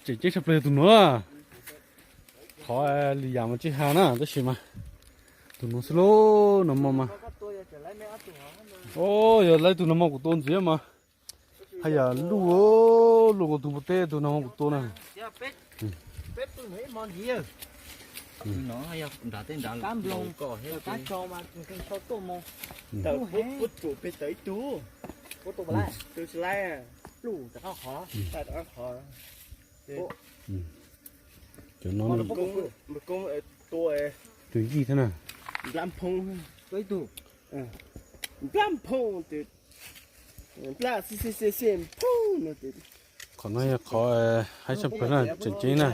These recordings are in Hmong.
Tseem ceeb tshaj plaws yog tus nuav. Qhov li yam mas tsis has na tab sis mas tus nuav xwb lauj, nag hmo mas. O, yog lawv tus nag hmo kuv tua ntxiv mas haj yam luj, luj nkaus tus npua teb tus nag hmo kuv tua na. Cov no tus yij thiab na. Qhov no yog qhov haib tshaj plaws na, tseem ceeb na.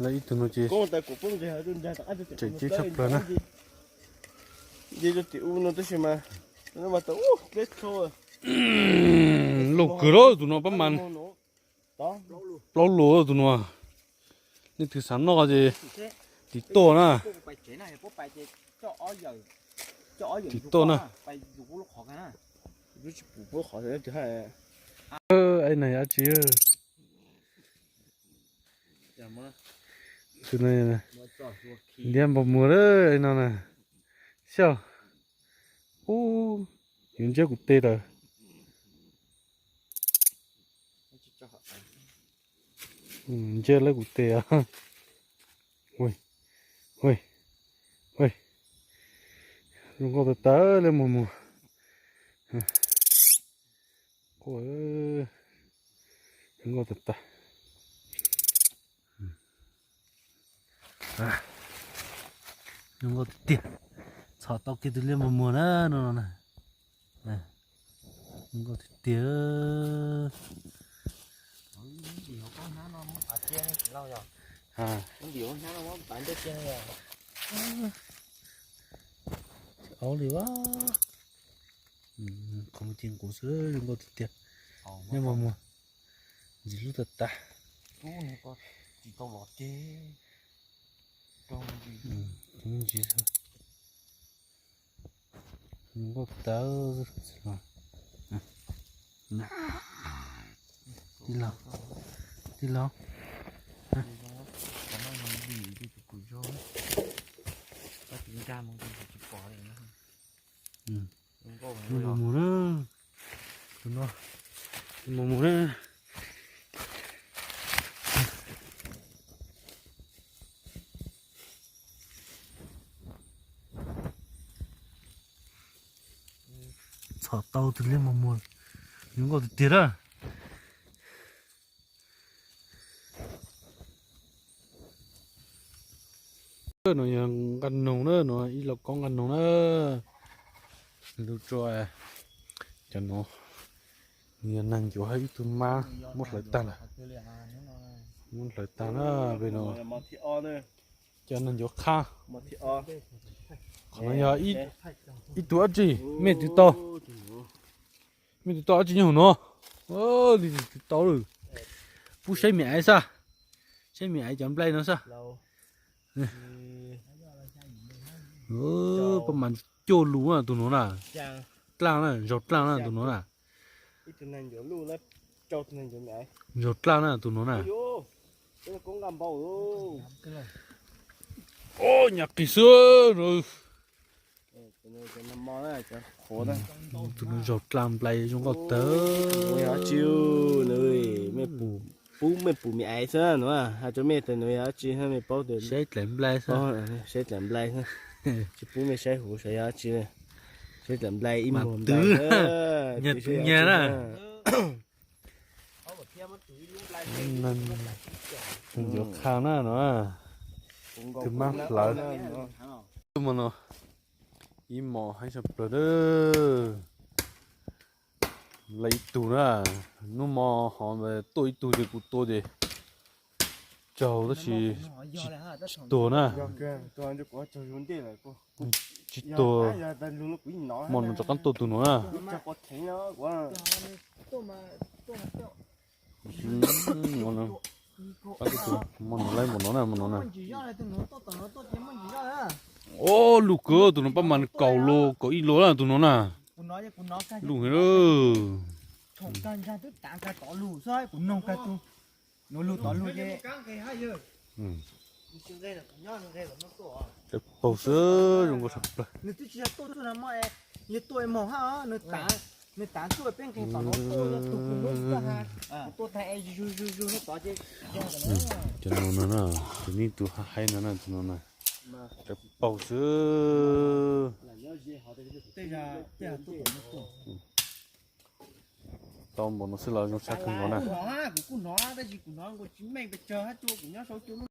Lawv ib tug no ces tseem ceeb tshaj plaws na. Luj kawg lauj tus no pab mas. Plaub lus tus no. Leej twg xav noj ces tim tuaj na. Tim tuaj na. Aib no yog dab tsi? Tus no ntiab npau muag lawm no na. Xyov. Ub, yuav ntsiab kuv tes lawm. Ntsiab lawm kuv tes. Zoo nkauj tas tas li mas muag. Zoo nkauj tas tas. Zoo nkauj tiag tiag. Txhom tau kiag tus liab mas muag na no no na. Zoo nkauj tiag tiag. Aub li a. Qhov muag ces nqus xwb, zoo nkauj tiag tiag. Liab mas muag. Ntxim hlub tas tas. Zoo nkauj tas. Tij laug, tij laug. Mus mus na, tus no mus mus na. Txhom tau tus liab mas muag, zoo nkauj tiag tiag na. No yog nqaj noog na, no ib lauj kaub nqaj noog na. Lub tsuas cov no, nws yog neeg ncuav hab ib tug mab muab hlawv tag lawm. Muab hlawv tag na, pem no cov neeg ncuav qhab. Qhov no yog ib tug dab tsi, mej twv tau, mej twv tau dab tsi nyob hauv no. Li twv tau lawm. Pub saib me aiv xwb, saib me aiv cov nplai no xwb. Pab mas cuaj lus na tus nuav na. Dlaaj na, zaug dlaaj na tus nuav na. Zaug dlaaj na tus nuav na. Nyam qis xwb. Tus nuav zaug dlaaj nplai zoo nkauj tawv. Pub mej pum me aiv xwb no, has rua mej tas nuav yog dab tsi mej paub tas. Saib dlaim nplai xwb, saib dlaim nplai xwb, tsis pub mej saib huv saib yog dab tsi. Saib dlaim nplai ib muag twv, nyias twv nyias na. Yuav qha na no, twb mab hlawv. Hnub no ib hmos heev tshaj plaws, lawv ib tug na, hnub hmo ho tuaj ib tug ces kuv tua ces raug tab sis tsis tuag na. Tsis tuag, hmo no rov qab tuaj tus nuav na. Hmo no laib npaum no na, hmo no na. Ob lub kawg tus nuav pab mas kaum lus kaum ib lus na tus nuav na. Lug, tshoo kag ntag twb tav kag tod lug xwb, kuv noog kag tug, nuav lug tod lug ces paug xwb zoo nkauj tshaj plaws. Nws twb tsis yog tuaj txuj no mog, yog tuaj moog hab, nws tav txuj peb nqeg tom no tuaj, yog tug kuv lub tuaj ha, kuv tuaj tag es zuj zuj zuj nyob tod ces yog. Cov no no na, tus nej tus hais no na, tus no na, paug xwb. Tau npaum no xwb los zoo tshaj kawg nkaus na.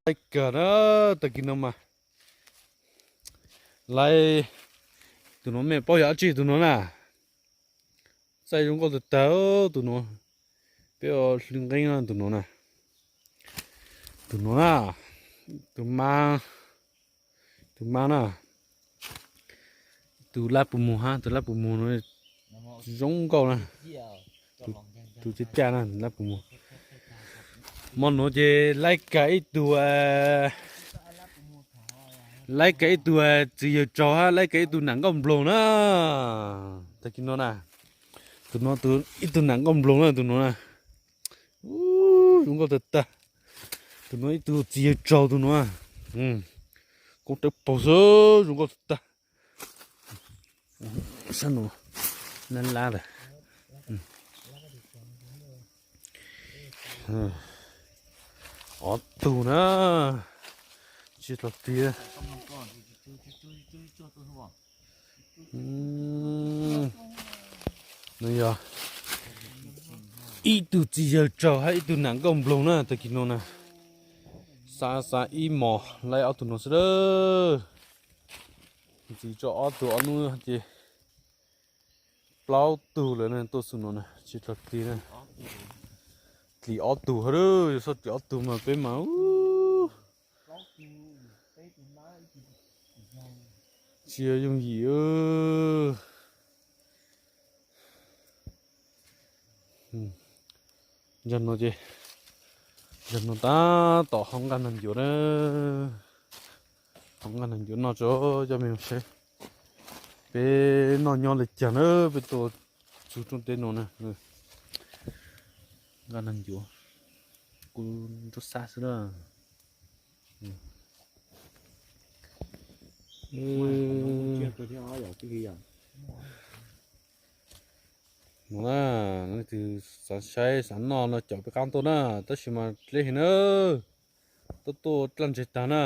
Laib kawg na, tag kis no mas laib, tus nuav mej paub yog dab tsi tus nuav na. Txaij zoo nkauj tag tag tus nuav, peb ua hlwb nqeeb no tus nuav na. Tus nuav na, tus mab, tus mab na, tus lab pus mug hab, tus lab pus mug no zoo nkauj na. Tus caj caj na, lab pus mug. Mo nuav ces laib kag ib tug, laib kag ib tug txiv yawg tsaug hab laib kag ib tug nam nkauj nploog na. Tag kis no na, tus nuav ib tug nam nkauj nploog na tus nuav na. Zoo nkauj tag tag. Tus nuav ib tug txiv yawg tsaug tus nuav. Koob dawb paug xwb zoo nkauj tag tag. Sab nuav lab lab lawm. Ob tug na, tsis los tiag. No yog ib tug txiv yawg tsaug hab ib tug nam nkauj nploog na tag kis no na. Xav xav ib mos laib ob tug no xwb lawm. Ntxiv tso ob tug ob hnub ces plaub tug lawm na tuaj xwb no na tsis los tiag na. Dlim ob tug hab lawm, yog txhob dlim ob tug mas peb mas tsis yooj yim. Zag no ces, zag no tab tom hau nqaj nag ncuav na. Hau nqaj nag ncuav noj tso coj mej saib. Peb noj nyob le caag na, peb tuaj txug rooj teb no na. Nqaj nag ncuav, kuv nrub xab xwb na. No na, leej twg xav saib xav noj no caum peb qaab tuaj na, tab sis mas dleb heev na, tuaj tuaj dlaj ntseg tag na.